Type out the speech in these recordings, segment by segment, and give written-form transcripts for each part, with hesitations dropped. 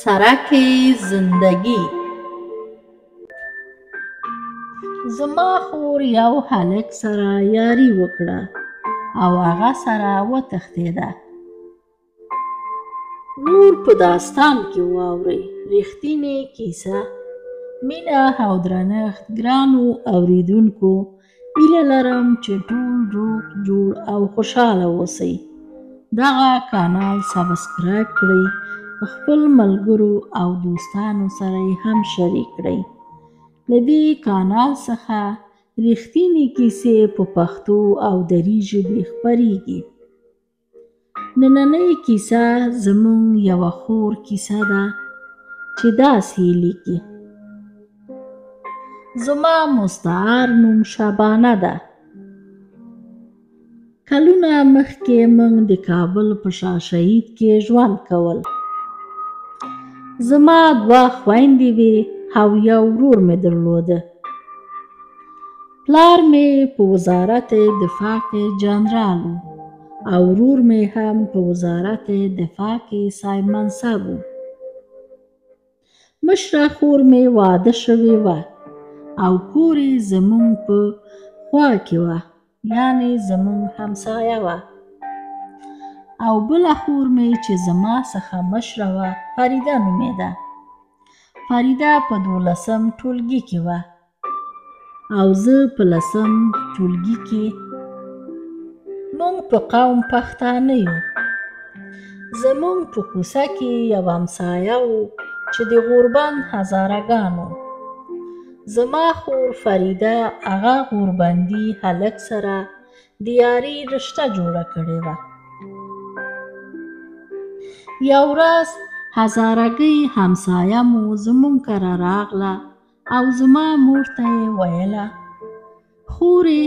سرک زندگی. زما خور یو هلک سره یاري وکړه او هغه سره وتښتېده. نور په داستان کې واورئ رښتینې کیسه. مینه او درنښت ګرانو اوریدونکو، هیله لرم چې ټول روغ جوړ او خوشحاله اوسئ. دغه کانال سبسکرایب کړئ، خپل ملګرو او دوستانو سره یې هم شریک کړئ. له دې کانال څخه رښتینې کیسې په پښتو او دري ژبې خپریږي. نننۍ کیسه زموږ یوه خور کیسه ده چې داسې لیکي: زما مستعار نوم شبانه ده. کلونه مخکې موږ د کابل په شاه شهید کې ژوند کول. زما دوه خویندې وې او یو ورور مې درلوده. پلار مې په وزارت دفاع کې جنرال و او ورور مې هم په وزارت دفاع کې صاحب منصب و. مشره خور مې واده شوې وه او کور یې زموږ په خوا کې وه، یعنې زموږ همسایه وه. او بله خور مې چې زما څخه مشره وه، فریده نومېده. فریده په 12 ټولګي کې وه او زه په 10 ټولګي کې. موږ په قوم پښتانه یو. زموږ په کوڅه کې یو همسایه و چې د غوربند هزاره ګان و. زما خور فریده هغه غوربندي هلک سره د یاري رشته جوړه کړې وه. یو ورځ هزارګۍ همسایه مو زموږ کره راغله او زما مور ته یې ویله: خورې،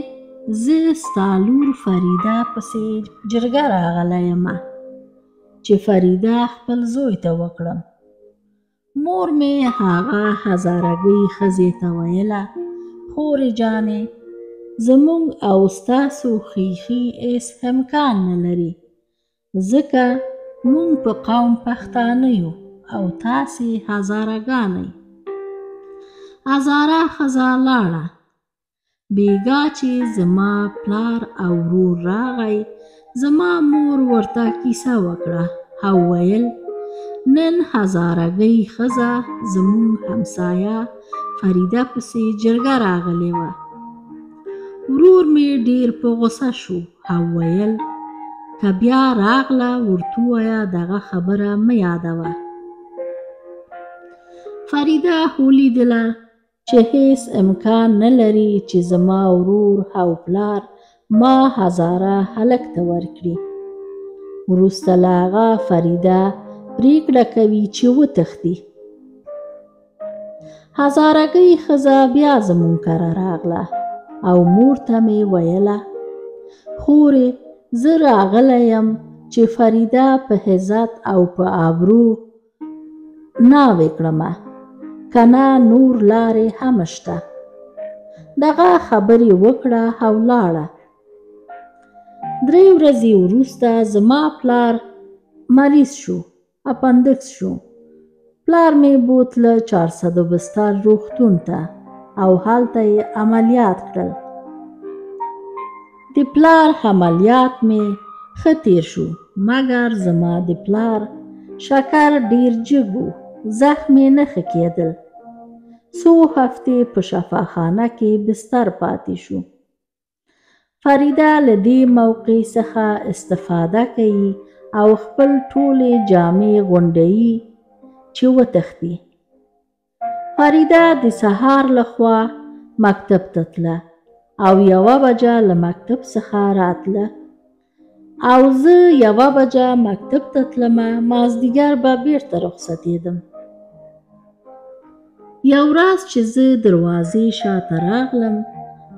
زه ستا لور فریده پسې جرګه راغلی یمه چې فریده خپل زوی ته وکړم. مور مې هغه هزارګۍ ښځې ته ویله: خورې جانې، زموږ او ستاسو خیښي هېڅ امکان نه لري، ځکه موږ په قوم پښتانه یو او تاسې هزاره ګان یئ. هزاره ښځه لاړه. بیګا چې زما پلار او ورور راغی، زما مور ورته کیسه وکړه او ویل: نن هزارګۍ ښځه زموږ همسایه فریده پسې جرګه راغلې وه. ورور مې ډېر په غوسه شو او ویل: که بیا راغله ورته ووایه دغه خبره مه یادوه. فریده ولیدله چې هېڅ امکان نه لري چې زما ورور او پلار ما هزاره هلک ته ورکړي. وروسته له هغه فریده پرېکړه کوي چې وتښتي. هزارګۍ ښځه بیا زموږ کره راغله او مور ته مې ویله: خورې، زه راغلی یم چې فریده په عزت او په آبرو ناوې کړمه، که نه نور لارې هم شته. دغه خبرې وکړه او لاړه. 3 ورځې وروسته زما پلار مریض شو، اپندکس شو. پلار مې بوتله 400 بستر روغتون ته او هلته یې عملیات کړل. د پلار عملیات مې ښه تېر شو، مګر زما د پلار شکر ډېر جګ و، زخم یې نه ښه کېدل. څو هفتې په شفاخانه کې بستر پاتې شو. فریده له دې موقع څخه استفاده کوي او خپل ټولې جامې غونډوي چې وتښتي. فریده د سهار له خوا مکتب ته تله او 1 بجه له مکتب څخه راتله او زه 1 بجه مکتب ته تلمه، مازدیګر به بیرته رخصتېدم. یو ورځ چې زه دروازې شاته راغلم،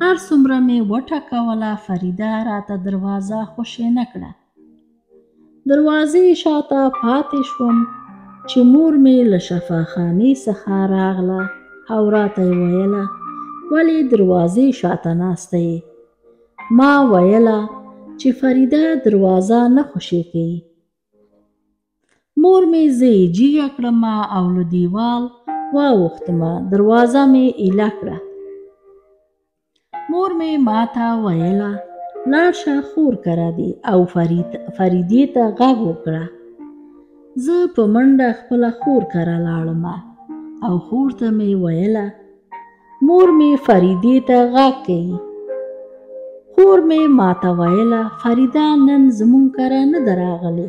هر څومره مې وټکوله، فریده راته دروازه خوشې نه کړه. دروازې شاته پاتې شوم چې مور مې له شفاخانې څخه راغله او راته یې ویله: ولې دروازې شاته ناسته یې؟ ما ویله چې فریده دروازه نه خوشې کوي. مور مې زه یې جیګه کړمه او له دیوال واوښتمه، دروازه مې ایله کړه. مور مې ماته ویله لاړ شه خور کره دې او فریدې ته غږ وکړه. زه په منډه خپله خور کره لاړمه او خور ته مې ویله مور مې فریدې ته غږ کوي. خور مې ماته ویله فریده نن زموږ کره نه ده راغلې.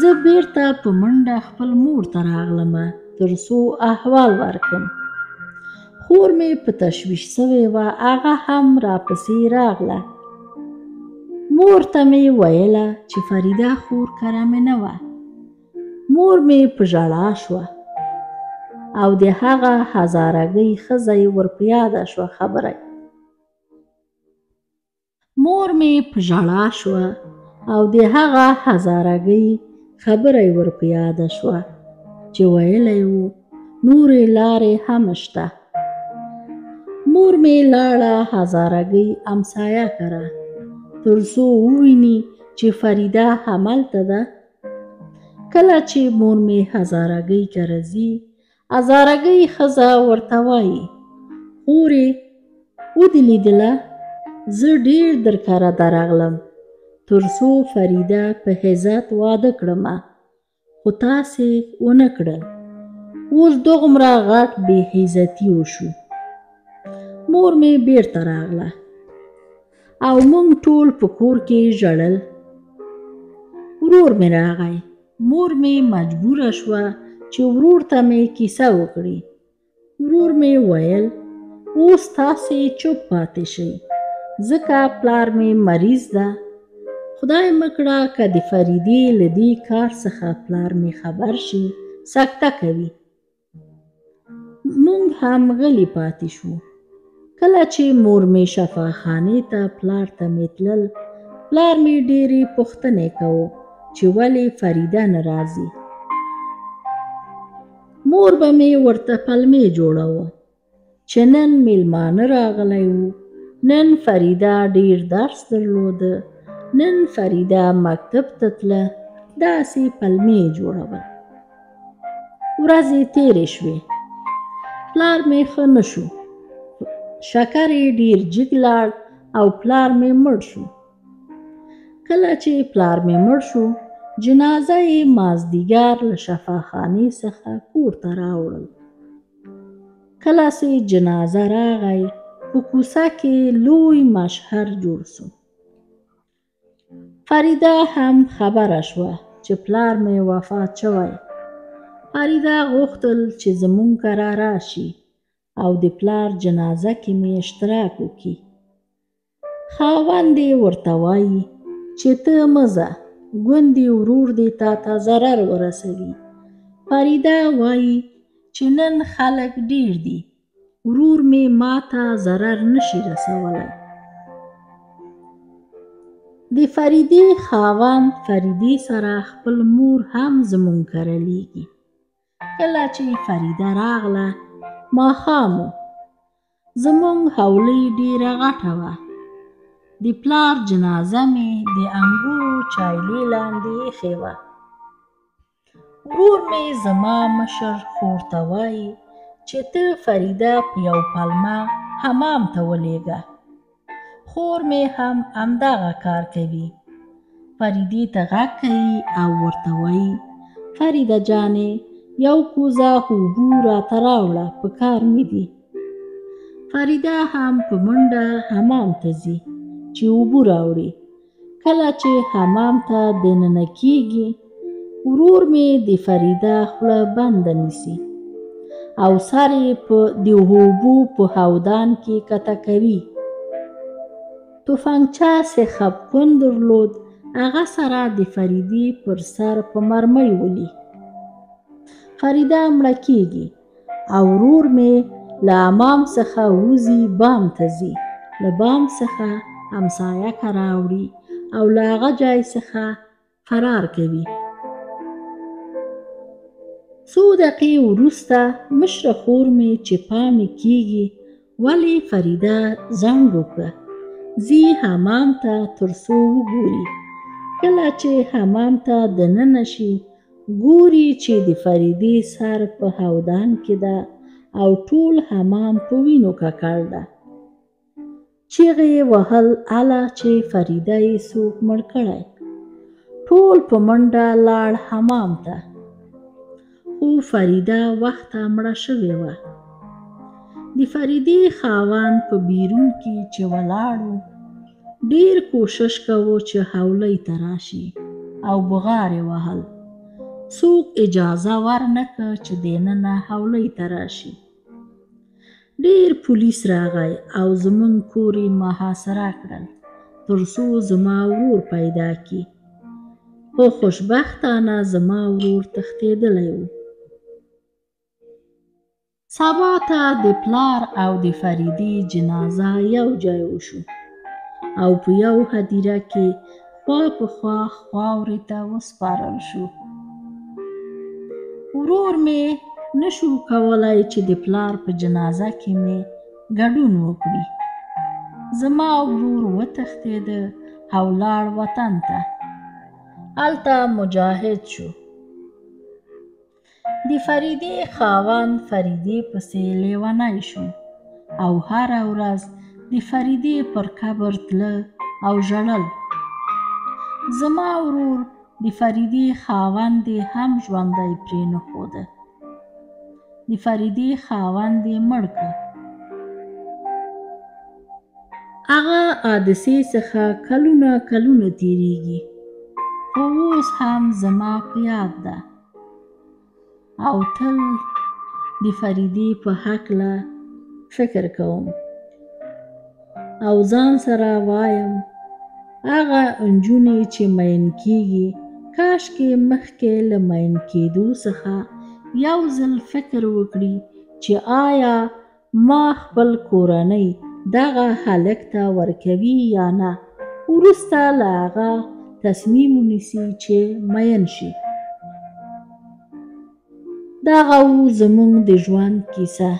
زه بیرته په منډه خپل مور ته راغلمه تر څو احوال ورکړم. خور مې په تشویش سوې وه، هغه هم راپسې راغله. مور ته مې ویله چې فریده خور کره مې نه وه. مور مې په ژړا شوه او د هغه هزارګۍ ښځه یې ور په یاده شوه خبره. مور مې په ژړا شوه او د هغه هزارګۍ خبره یې ور په یاده شوه چې ویلی و نورې لارې هم شته. مور مې لاړه هزارګۍ همسایه کره تر څو وویني چې فریده هملته ده. کله چې مور مې هزارګۍ کره ځي، هزارګۍ ښځه ورته وایي خورې ودې لیدله، زه ډېر در کره درغلم تر څو فریده په عزت واده کړمه، خو تاسې ونه کړل. اوس دغومره غټ بې عزتي وشو. مور مې بیرته راغله او موږ ټول په کور کې ژړل. ورور مې راغی. مور مې مجبوره شوه چې ورور ته مې کیسه وکړي. ورور مې ویل اوس تاسې چوپ پاتې شئ، ځکه پلار مې مریض ده. خدای مه کړه که د فریدې له دې کار څخه پلار مې خبر شي، سکته کوي. موږ هم غلي پاتې شو. کله چې مور مې شفاخانې ته پلار ته مې تلل، پلار مې ډېرې پوښتنې کوو چې ولې فریده نه راځي. مور به مې ورته پلمې جوړوه چې نن میلمانه راغلی وو، نن فریده ډېر درس درلوده، نن فریده مکتب ته تله، داسې پلمې جوړول. ورځې تېرې شوې. پلار مې ښه نه شو، شکر یې ډېر جګ لاړ او پلار مې مړ شو. کله چې پلار مې مړ شو، جنازه یې مازدیګر له شفاخانې څخه کور ته راوړل. کله چې جنازه راغی، په کوڅه کې لوی مشهر جوړ شو. فریده هم خبره شوه چې پلار مې وفات شوی. فریده غوښتل چې زموږ کره راشي او د پلار جنازه کې مې اشتراک وکړي. خاوند یې ورته وایي چې ته مه ځه، ګوندې ورور دې تا ته ضرر ورسوي. فریده وایي چې نن خلک ډېر دي، ورور مې ما ته ضرر نشي رسولی. د فریدې خاوند فریدې سره خپل مور هم زموږ کره لیږي. کله چې فریده راغله، ماښام و. زموږ حولۍ ډېره غټه وه. د پلار جنازه مې د انګورو چایلې لاندې ایښې وه. ورور مې زما مشر خور ته وایي چې ته فریده په یو پلمه حمام ته ولېږه. خور مې هم همدغه کار کوي. فریدې ته غږ کوي او ورته وایي فریده جانې یو کوزه اوبو راته راوړه، په کار مې دي. فریده هم په منډه حمام ته ځي چې اوبه راوړي. کله چې حمام ته دننه کیږي، ورور مې د فریده خوله بنده نیسي او سر یې په د اوبو په حودان کې کته کوي. تفنګچه چې خپکون درلود، هغه سره د فریدې پر سر په مرمۍ ولي. فریده مړه کیږي او ورور مې له حمام څخه وځي، بام ته ځي. له بام څخه همسایه که راوړي او له هغه ځای څخه فرار کوي. څو دقیقې وروسته مشره خور مې چې پام یې کیږي ولې فریده ځنډ وکړه، ځي حمام ته تر څو وګوري. کله چې حمام ته دننه شي، ګوري چې د فریدې سر په حودان کې ده او ټول حمام په وینو ککړ ده. چیغې یې وهل اله چې فریده یې څوک مړ کړی. ټول په منډه لاړ حمام ته، خو فریده وخته مړه شوې وه. د فریدې خاوند په بیرون کې چې ولاړ و، ډېر کوشش کوو چې حولۍ ته راشي او بغار یې وهل. څوک اجازه ورنه که چې دننه حولۍ ته راشي. ډېر پولیس راغی او زموږ کور یې محاصره کړل تر څو زما ورور پیدا کړي، خو خوشبختانه زما ورور تښتېدلی و. سبا ته د پلار او د فریدې جنازه یو ځای وشو او په یو هدیره کې خوا په خوا خاورې ته وسپارل شو. ورور مې نشو کولی چې د پلار په جنازه کې مې ګډون وکړي. زما ورور وتښتېده او لاړ وطن ته، هلته مجاهد شو. د فریدې خاوند فریدې پسې لیونی شو او هره ورځ د فریدې پر قبر تله او ژړل. زما ورور د فریدې خاوند یې هم ژوندی پرېنښوده. د فریدې خاوند یې مړ کړ. هغه حادثې څخه کلونه کلونه تېرېږي، خو اوس هم زما په یاد ده او تل د فریدې په هکله فکر کوم او ځان سره وایم، هغه نجونې چې مین کېږي، کاشکې مخکې له مین کېدو څخه یو ځل فکر وکړي چې آیا ما خپل کورنۍ دغه هلک ته ورکوي یا نه، وروسته له هغه تصمیم ونیسي چې مین شي. دغه و زموږ د ژوند کیسه.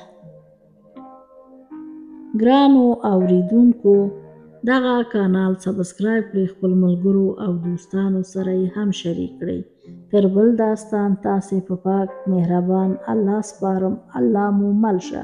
ګرانو اوریدونکو، دغه کانال subscribe کړئ، خپل ملګرو او دوستانو سره یې هم شریک کړئ. تر بل داستان تاسې په پاک مهربان الله سپارم. الله مو مل شه.